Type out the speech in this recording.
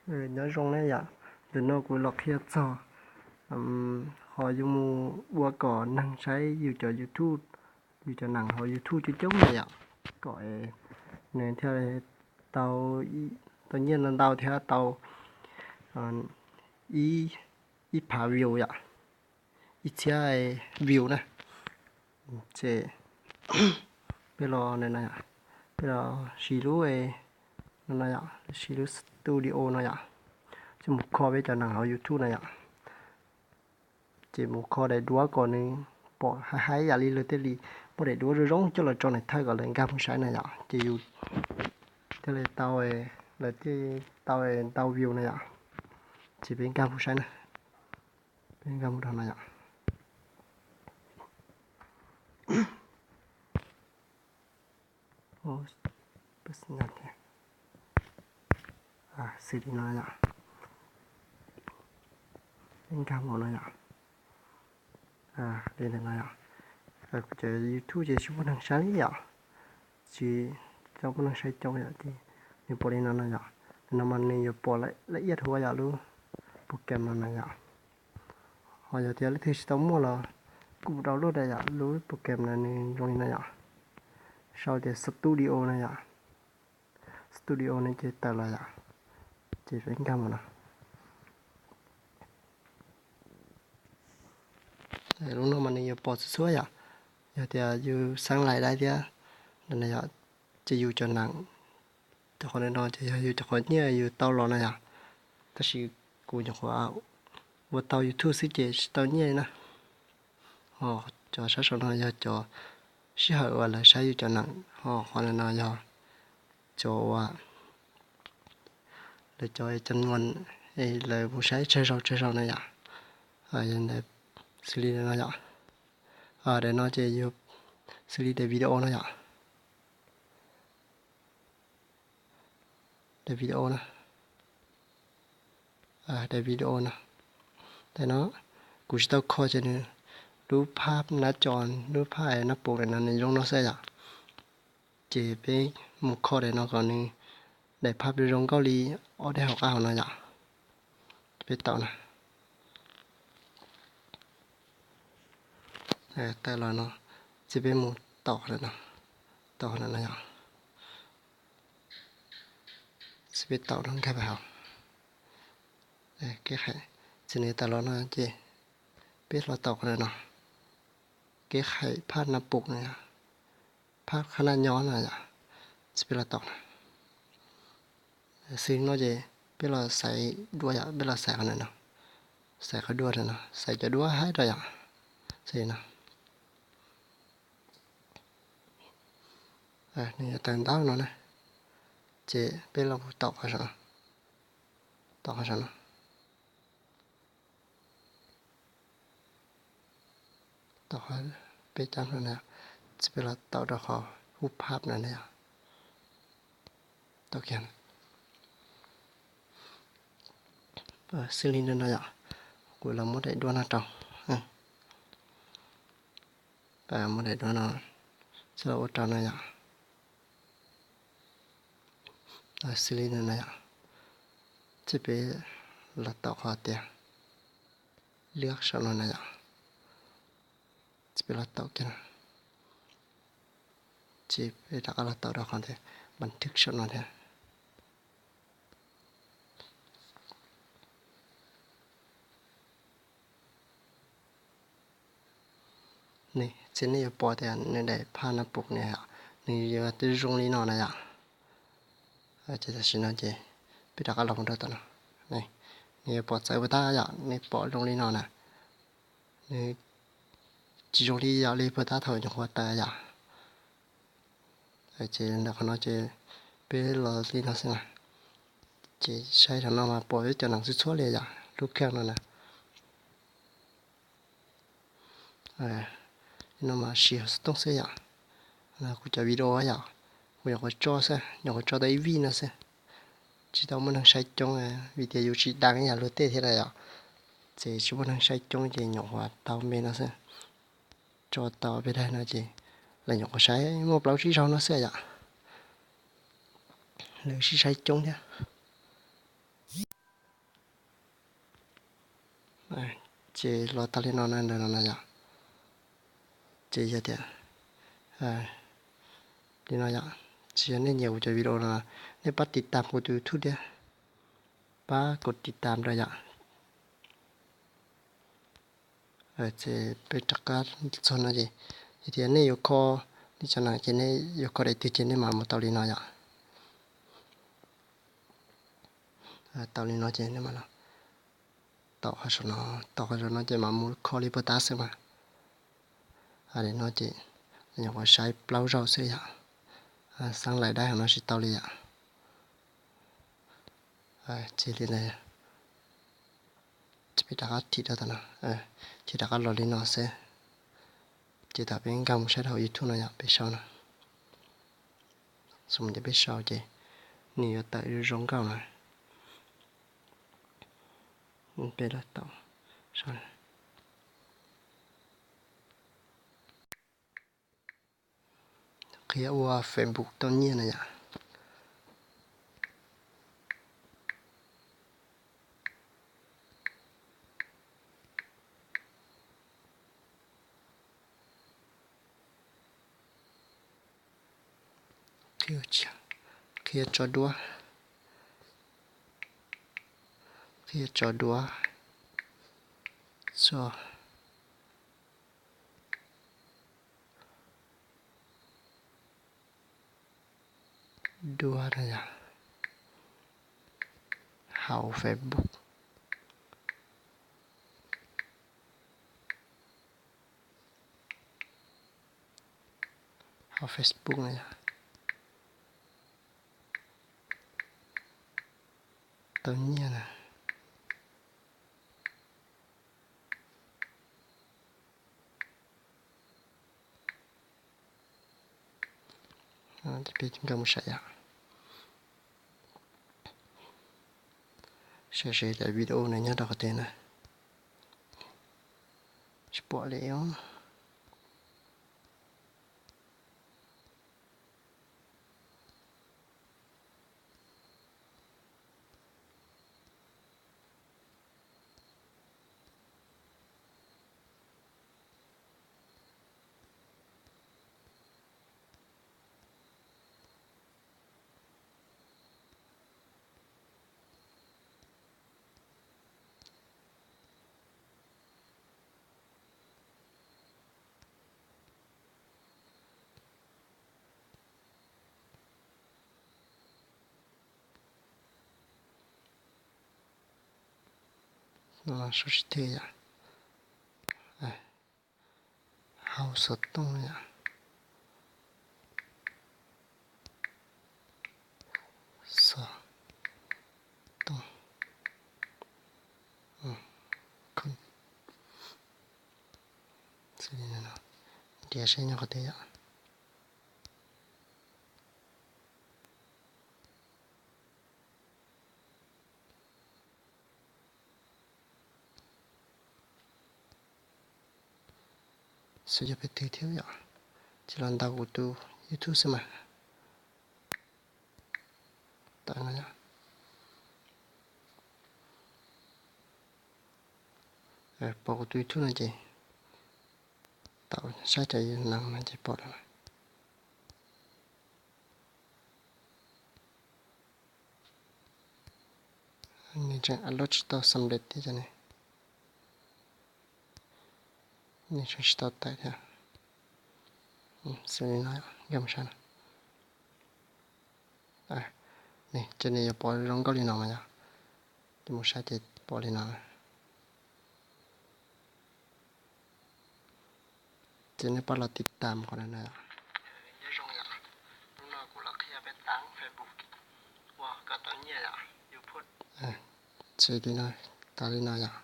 Nyob zoo na yom, ntawm no kuv los qhia txog qhov yuav mus ua kom neeg saib yus cov YouTube, yus cov neem hauv YouTube coob coob na yom, kom nws thiaj tau, tau nyiaj ntau thiab tau ib, ib phav view yom, ib txhiab view na. Ces peb los, peb los siv lub no no yom, siv lub studio no yom, ces mus kho peb cov neem hauv YouTube na yom. Ces mus kho daim duab kom nws pom haib haib yam li luag thiaj li muaj daim duab zoo zoo coj los tso neeg thawj kom lawv nkag mus saib na yom, ces yus thiaj li tau, lawv thiaj tau ntau view na yom. Ces peb nkag mus saib na, peb nkag mus rau no yom. Xws li no yom, peb nkag mus no yom. Li ntawm no yom, kuv cov YouTube ces tsis muaj neeg saib li yom, tsis tau muaj neeg saib coob yom, ces nws pom li no no yom. Ntawm no mas nws yuav pom laj iab huv yom, lub program no na yom. Ho yog tias leej twg tsis tau muaj los kuj mus download da yom, lub program no nws zoo li no yom, sau tias Studio na yom. Studio no ces tawm los yom, ces peb nkag mus no. Lub no mas nws yuav pom txhua txhua yom, yog tias yus xeeb lais dai thiab no yom, ces yus cov neem, cov qhov no ces yog yus cov qhov nyiaj yus tau los na yom. Tab sis kuv nyuam qhuav ua tau YouTube xwb ces tsis tau nyiaj li na. Ho cov sab saum no yog cov sij hawm uas lawv saib yus cov neem, ho qhov no no yog cov uas lawv cov cam nyuas, lawv mus saib tsawg zaus tsawg zaus na yom. Yog ntawd, xws li no yom, daim no ces yog xws li daim video no yom, daim video na, daim video no, daim no kuv tsis tau kho ces nws lub phab nab co, lub phab nab pum no nws zoo no xwb yom. Ces peb mus kho daim no kom nws daim phab zoo nkauj li ob daim hauv qab hauv no yom. Peb taum na, tawm los no, ces peb mus taum qhov no, taum qhov no no yom. Ces peb taum no nkag pais hauv, ces nws tawm los no ces peb los taum qhov no, kev hais phab nab pum no yom, phab qhab nab nyob no yom, ces peb los taum na. Xws li no ces peb los xaiv duab yom, peb los xaiv qhov no no, xaiv qhov duab no no, xaiv cov duab haib rau yom, xws li no. Nws yuav tawm ntau no na, ces peb los mus taum qhov saum, taum qhov saum no, taum qhov peb cab no na, ces peb los taum rau qhov hub phab no na yom. Taum kiag, xws li no no yom, kuv los muab daim duab no rau, muab daim duab no, xws los ua rau no yom. Xws li no na yom, ces peb los taum qhov tias liab saum no na yom, ces peb los taum kiag, ces peb rov qab los taum rau qhov tias npas thwj saum no thiab. Ces nej yuav pom tias nws daim phab nab pum ne, nws yuav zoo li no na yom. Ces tam sim no ces peb rov qab los mus rau tom no, nws yuav pom txawv puas tab yom, nej pom zoo li no na. Nws tsis zoo li yom, li puas tab thaum nyuam qhuav tawm yom. Ces ntawm qhov no ces peb los li no xwb na. Ces saib rau no mas pom peb cov neeg txhua txhua li yom, lub kheej no na. No mas siv xov tooj xwb yom. Kuv cov video yom, kuv nyuam qhuav tso xwb, nyuam qhuav tso tau ib vij no xwb. Tsis tau muaj neeg saib coob, vim tias yus tsis dam ib yam luag tej thiab na yom. Ces tsis muaj neeg saib coob ces nyuam qhuav tau me no xwb. Tso tau peb daim no ces lawv nyuam qhuav saib muaj plaub tsib zaug no xwb yom. Lawv sib saib coob thiab. Ces los tau li no na, ntawm no na yom. Ces yog tias li no yom, tsis yog nej nyiam kuv cov video no, nej pab tiv tam kuv tus YouTube thiab, pab kuv tiv tam rau yom. Ces peb rov qab txog no ces, yog tias nej yuav kho li cas no ces nej yuav kho daim twg ces nej mam mus tau li no yom. Tau li no ces nej mam los tau qhov saum no, tau qhov saum no ces mam mus kho li puag ta xwb mas. Daim no ces nyuam qhuav saib plaub zaug xwb yom. Xeeb laim dab hauv no tsis tau li yom. Ces li ntawd, ces peb rov qab thim rau tom no, ces rov qab los li no xwb. Ces thaum peb nkag mus saib rau hauv YouTube no yom, peb sau no, xws li peb sau ces nws yuav tawm zoo nkauj na. Peb los tau sau, qhia ua Facebook tau nyiaj na yom. Qhia tso duab, qhia tso duab, tso duab na yom, hauv Facebook. Hauv Facebook no yog tau nyiaj na. Peb nkag mus saib yom, saib seb daim video no nyob rau qhov twg na. Tsis pom li os. Sau tsis twg yom. Hau xov tooj yom. Xov tooj. Nrhiav seb nyob qhov twg yom. Xyov yog peb twg thiab yom. Ces los ntaus kuv tus YouTube xwb mas. Tawm no yom. Pom kuv tus YouTube no ces tau saib cov neeg no ces pom lawm. Nws tseem upload tsis tau xam lej thiab cov ne. Nws tseem tsis tau tawm thiab. Xws li no, nkag mus saib no. Ces nws yuav pom zoo nkauj li no mas yom. Ces mus saib ces pom li no. Ces nej pab los tiv tam qhov no na. Nyob zoo yom, hnub no kuv los qhia peb taav Facebook ua kom tau nyiaj yom, YouTube. Ces li no, tas li no yom.